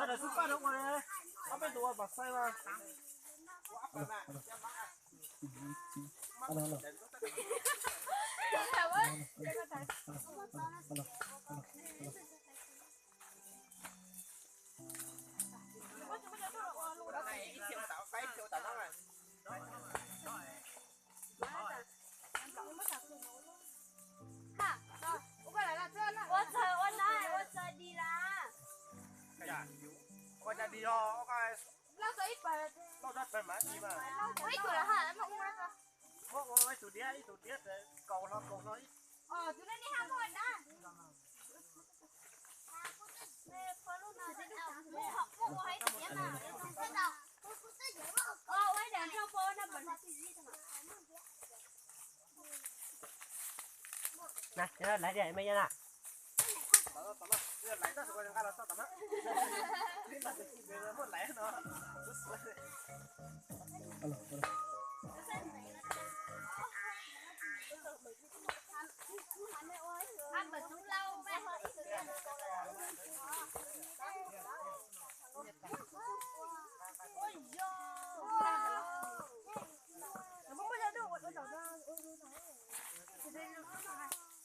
Sawv daws xub paj rau ua, ob peb tus ua pam xaib mas. Ua cas di os, lauj tau ib pawg mas di mas. Ua ib tug lawm ha, muab ua ib tug diab, ib tug diab kaus hlo kaus hlo ib. Tus nej nej ha muab ua dab. Muab ua ib tug diab mas. Ua ib daim nrog pua no pam. Na, laiv diam me na.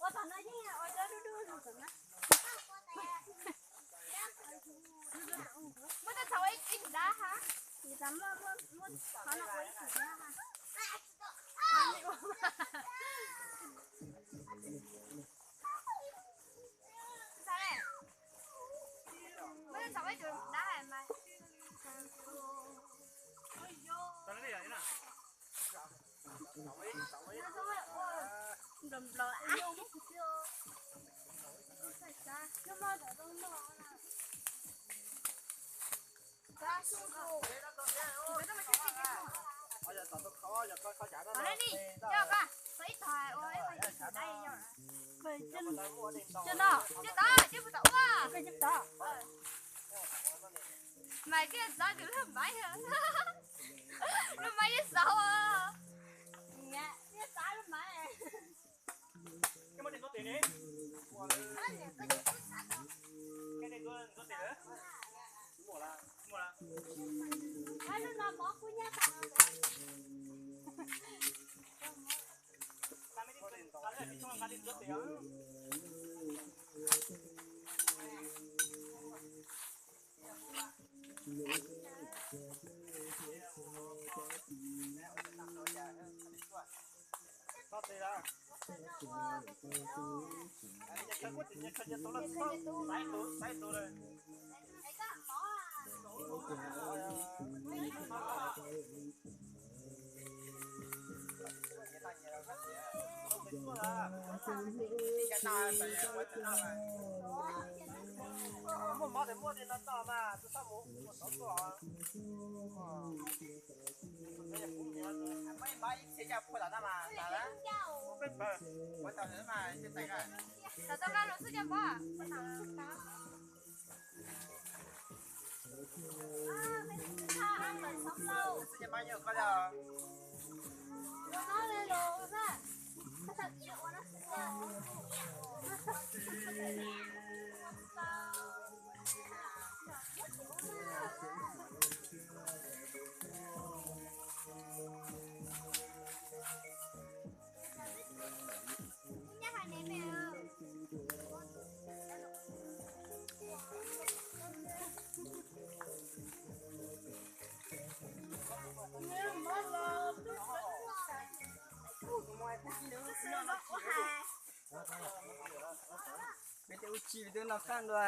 Ua tom no yeej ua dub dub no tom no. Muab tej txhau ib tug dab ha. Muab qhov no ua ib tug dab ha. Muab tej txhau ib tug dab ha mas. Nplos nplos. Mas thiaj txav tus lub maiv, lub maiv yeej xauv. Muaj mob tias muaj li no tso mas tus txhob mus ua xov tuaj. Muaj ib mob ib txhia coj puag tom no mas tas lawm. Peb pawg ua tau lawm mas cia tais na. Tom tau nqa los xwb coj mob. Peb twb ua tsis, peb twb noj kab ntua.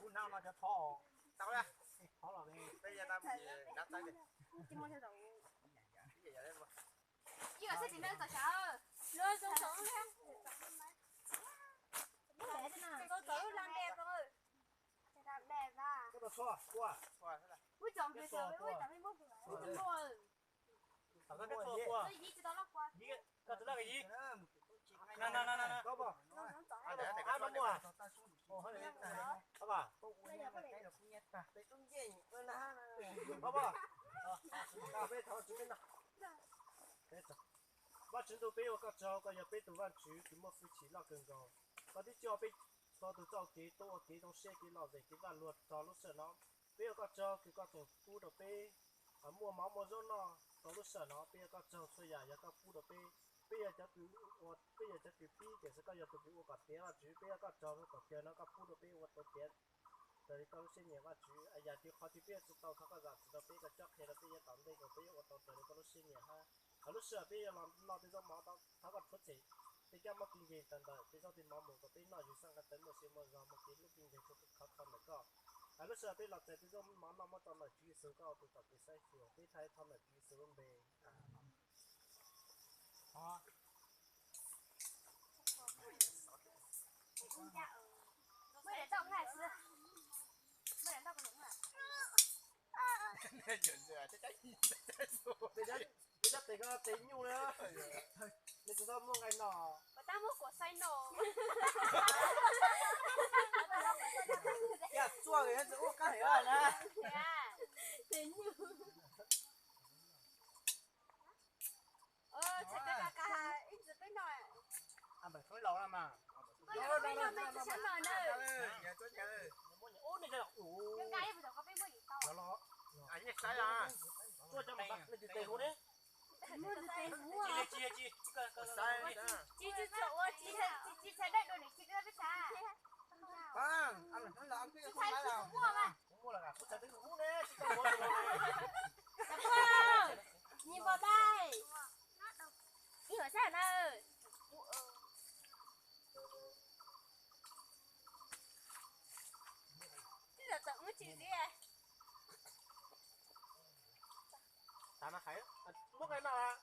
Kuv nab no cov thov. Tau la. Thov los. Ib yam sab tim no txog sav. Txog lub lag npe. Ub tsoom pes tau ub tau me muab tus. Koj tus laj ka yib. Na na na na. Ab no muaj. Vajtswv ntuj, peb ua koj tsaug, koj yog peb tus Vajtswv kws muaj hwj chim loj kawg nkaus. Koj twb coj peb txhua tus txoj kev tuaj ua kev zoo siab kev loj zem kev vaj luag txog lub sij hawm no. Peb ua koj tsaug kws koj tseem pub rau peb muaj mov muaj zaub noj rau lub sij hawm no. Peb ua koj tsaug txhua yam yog koj pub rau peb. Peb yog cov kws ua, peb yog cov kws pib tiam sis koj yog tus kws ua kom tiav Vajtswv. Peb ua koj tsaug thaum kawg no koj pub rau peb ua tau tiav raws li koj lub siab nyiam Vajtswv. Yam twg qhov twg peb ua tsis tau thov koj zam txim rau peb, koj cob qhia rau peb yav tom ntej kom peb yuav ua tau raws li koj lub siab nyiam hab. Hauv lub sij hawm peb yuav los noj tej zaub mov, thov koj rhuav tshem tej kab mob kev nkeeg tawm ntawm tej zaub tej mov mus kom peb noj yug xaj nqaij tawv muaj sia muaj zog muaj kev hlub kev nkeeg khov kho ntawm koj. Hauv lub sij hawm peb los txais tej zaub mov noj muab tso ntawm Tswv Yexus koj tus tom kev saib xyuas, peb thov ntawm Tswv Yexus lub npe. Peb cov tes ko tes nyuj li, nws tsis tau muaj nqaij no. Tab muab kuam xaib no. Yaj txuaj tsis ua qab heev na. Tes nyuj. Ib ntsis peb no. Peb no peb tsis sab lawm na. Tsis tes huv ne. Tsis txhais dai dua niam txiv peb tshab. Tsis txhais tsis muaj mas. Kuv muaj lawm, kuv txhais twb kuv ub ne, tsis tau muaj. Nyias npau dai. Ib huam sab na. Twb tawm muab tsis ziab. Tav no hais, muab nqaij noj.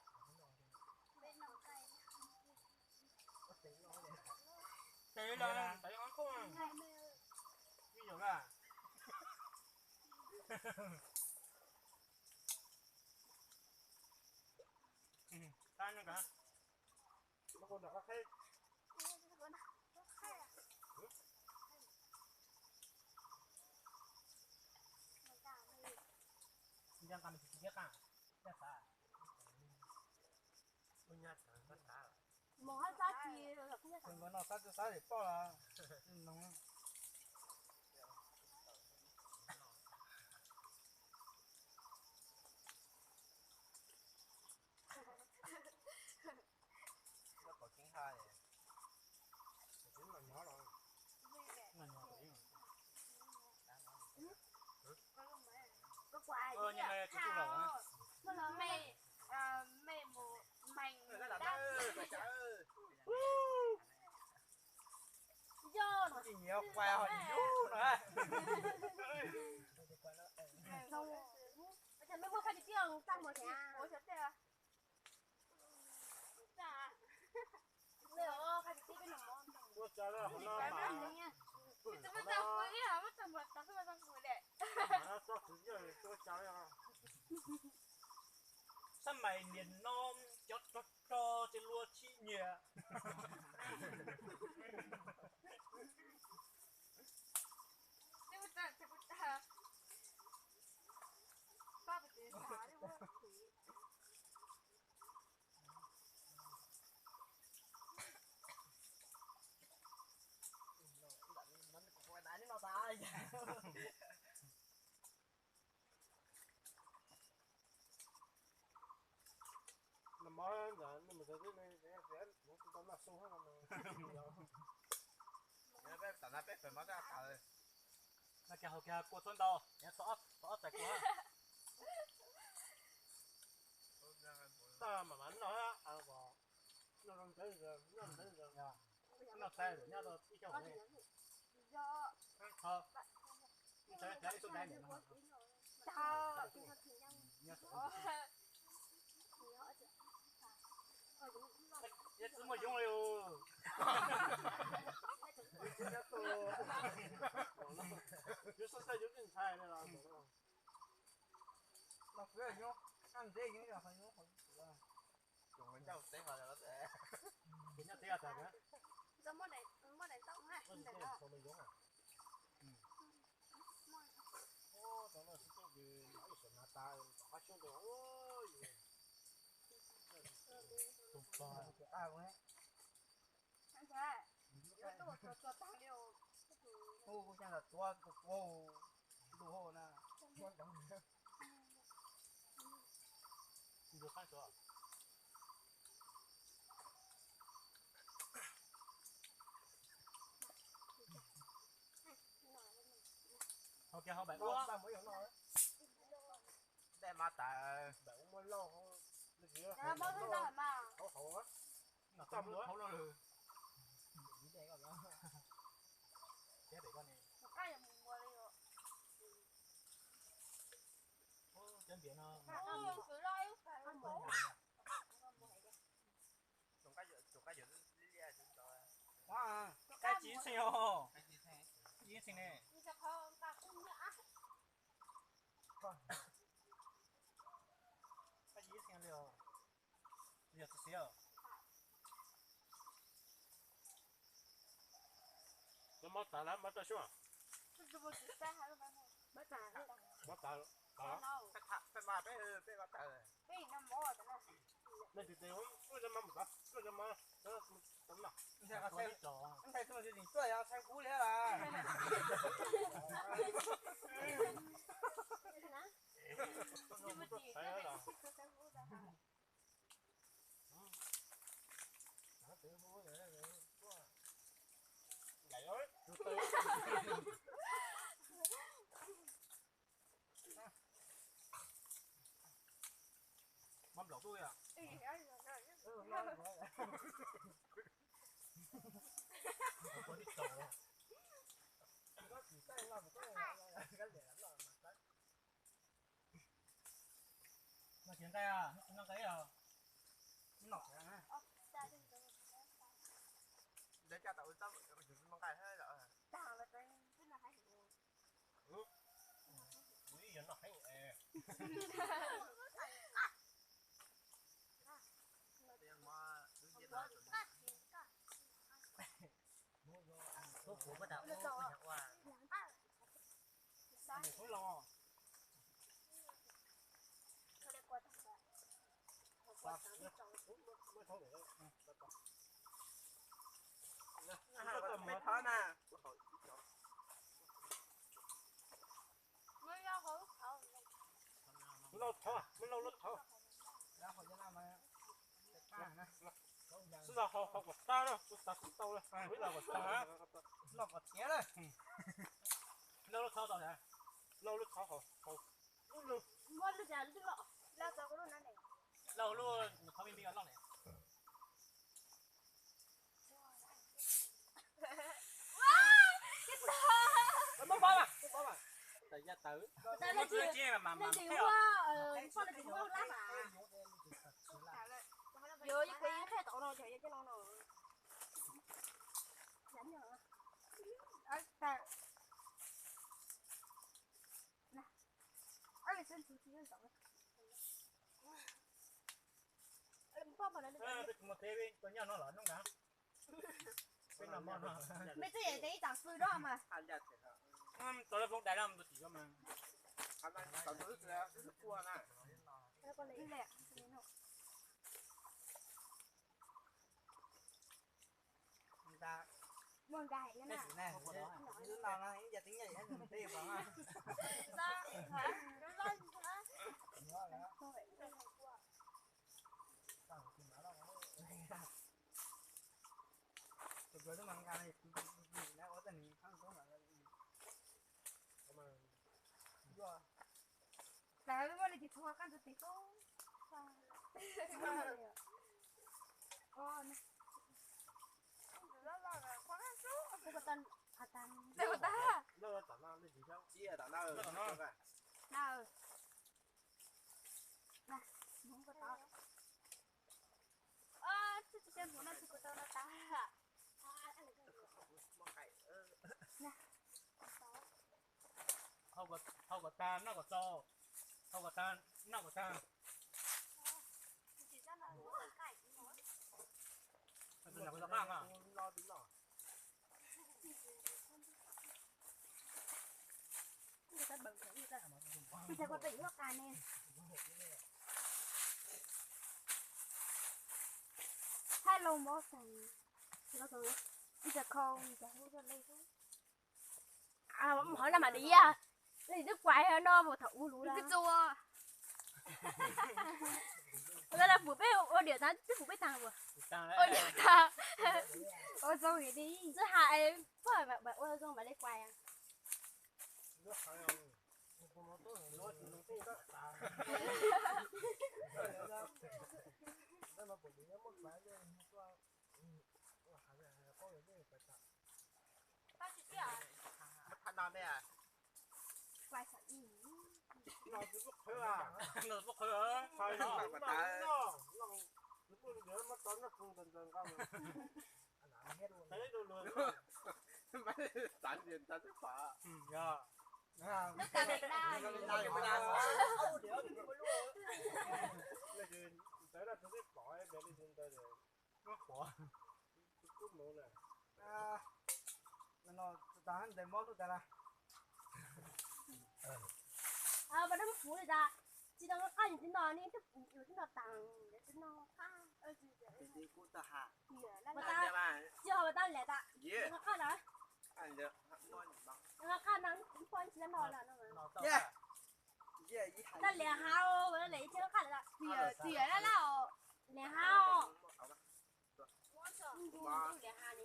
Tes los tais qhov khuj. Me nyuam na. Tab nws ka. Mus hab xab tsis, no xab tsis xab li poj las. Mej, mej mus meeg dab tsi? Yog no tsis nyiam quas ho yug no. Mej muaj phaj tsis tib tag mus thiab. Ua tsaug, sab mais niam no cov rog rog ces luag tsis nyiam. Noj mov ntawd nej mus txog twb, kuv tsis tau noj su hab no. Tam no peb pem mov tag tawm. No kiag haus kiag kua txhua ntau, txhua ob txhais kua. Tab mam mam noj, noj ntawd, noj ntawd, noj txhais nyob rau ib xyoos. Txiv muaj yoov li. Yoov xwb xwb yoov tsis ntshai li los. Kuv nyob teb os. Muaj daim ntaub, muaj daim ntaub. Hau kiag hau npaim ua. Npaj mas tas npaim ua muaj lauj, hauv hauv. Txaj muab hauv no lawm. Thiab pem koj ne. Cov npias no. Qab tsis txheej os. Ib txheej ne. Qab tsis txheej li os. Yog txiv xiav. Cov mov tas lawm, mov tas xwb. Mov tas, tas. Leej twg tes kuj cov mov mus tas, kuj cov mov, kuj cov mov. Ntshai tuaj yog txheeb kub li las. Mab nplaum tuaj li. Mas tiv nqaij, noj nqaij os. Kuv ib yam noj heev es. Tub puv puag tas ub ua. Lauj thauv, muab lauj lauj thauv. Xwb los hau hau kom tag na, kuv xav kuv tau lawm, ib los kom tag. Lauj kom tiav lawm. Lauj lauj thauv tau, lauj lauj thauv hau hau. Lauj lub, nws thauv me me los lauj ne. Muab pob mas, muab pob mas. Tawm ya tawm. Muab txuj txuj mas mas qheb os. Yuav ib qheb tom no, yog ib qheb no no. Peb mus teb peb tua nyob no los noj nkav. Peb noj mov no. Mej twb yam tias ib tag fwj no mas. Tau lawv foob dais no mus tua tim ko mas. Muaj nqaij na. Lub no no ib yam tib nyuag yam nws tej pom na. Tus pluas twb mas nqa na, tus pluas na ua tej nws qab toob mas. Lawv muaj li tis txhua qab ntxuav tes koob. Hau kom tag, noj kom tsau, hau kom tag, noj kom tag. Thaij los mov xeem, ib co khau, ib co hub, ib co lej. Hov no mas li yam, li twb kuais no mus thaum ub lub twb txu. Ua pum peb ua diam tas, twb pum peb tag ua. Ua diam tas. Ua zoo li, twb hais poj ua zoo mam li kuais. Ntawd mob lub tas lawm. Pas dab muab kuv li tas, tsis tau nqa qaj yus tsis noj ne, twb yus tsis noj tas, tsis noj qaj. Tsis yog pas tas lawm tas, nqa qaj na. Nqa qaj na, poj tsis noj lawm no. Tau liam hav, liam ib thiab qaj lawm tas, txiv laj laj os, liam hav os. Liam hav ni.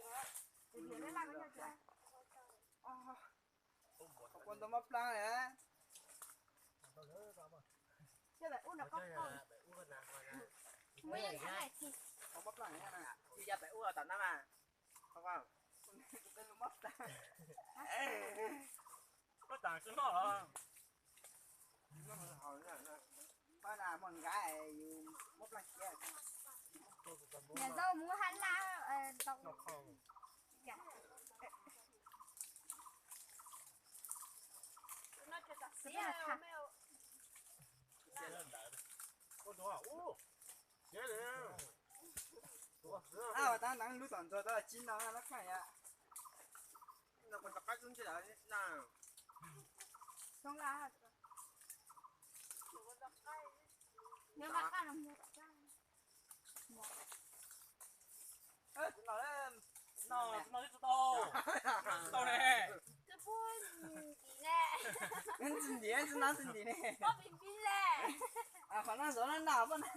Ua ntau mob plab na. Mob plab na. Tsis yog pem ub tom no mas. Koj tas tsis noj los? Pab na, muaj nqa yus mob plab kiag. Niam tau mus hab laj ntoo. Tab tab neev lub tom ntxuag tab tsib no lab khaaj yom. Tsis ntim, tsis ntim ne. Qhov no zov no na poj na.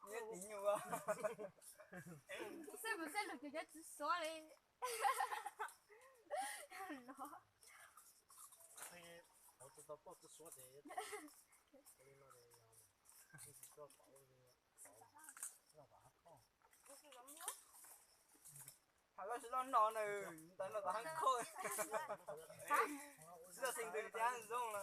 Nyob tim nyuj. Xeb mus xeb lug ces cov tsis suav li. Hais loj tsis loj no na, ntawd no tau hab khoj. Tsis tau xeem ntws tias zoo no.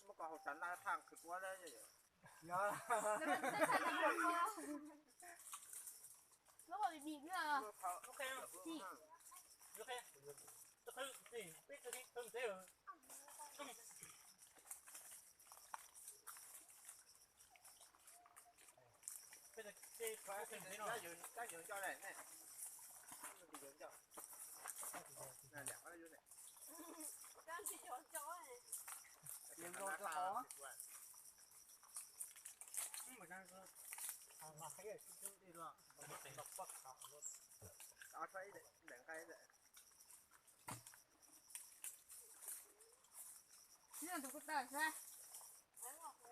Muab koj hauv tsav naj thaj kws kuab lawm. Tus kuj tawm xwb.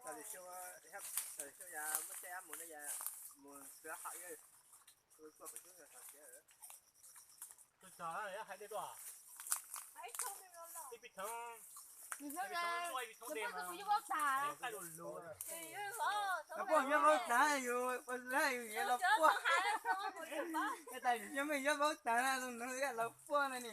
Tawm xyoo, tawm xyoo yog muab caij mus no yog mus xwb hom yog tuaj pem xyoob yog tag siav. Tus tog hais dej tuaj. Ib pib theev, ib pib theev tuaj ib pib theev dej mas. Poj nyob vaub tag yus, poj nyob vaub tag, yus nyob vaub tag na, tus nws yog lawv poj na ni.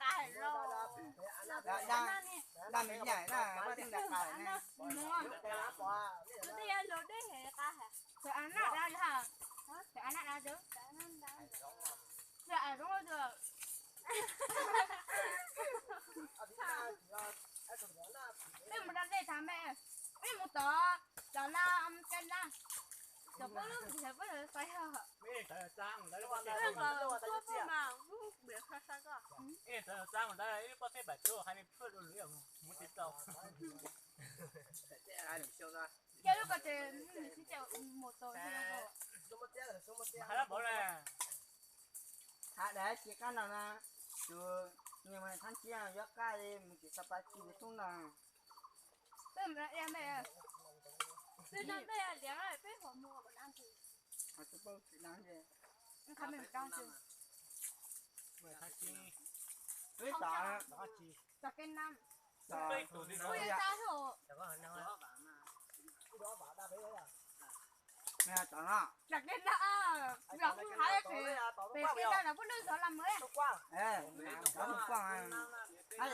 qas los. Daj me nyaim na, poj tej nram qas ne. Tus dej los dej qa. Tus a naj dab ha. Tus a naj dab tus. Tus a zoov tus. Peb mus da dej tag me. Peb mus tod, cov na, ke na. Cov peb lub ntxhais peb xaiv ho. Cia lub ko ces sib caum mus tod. Thaum daim tsis qab no na, tus niag mas thab tsiab yuav qaj li mus tsis tau pa tsi li xub no. Peb mus da dej me. Peb da dej liam peb ho mus. Ho tus poj tsis da dej. Qhov me mus da dej. Peb tom, tom kev na. Tom kev na. Tom kev na. Los kuj hais pem kev na los peb lub zov los mus. Tom mus poj.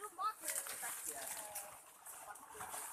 Lub mob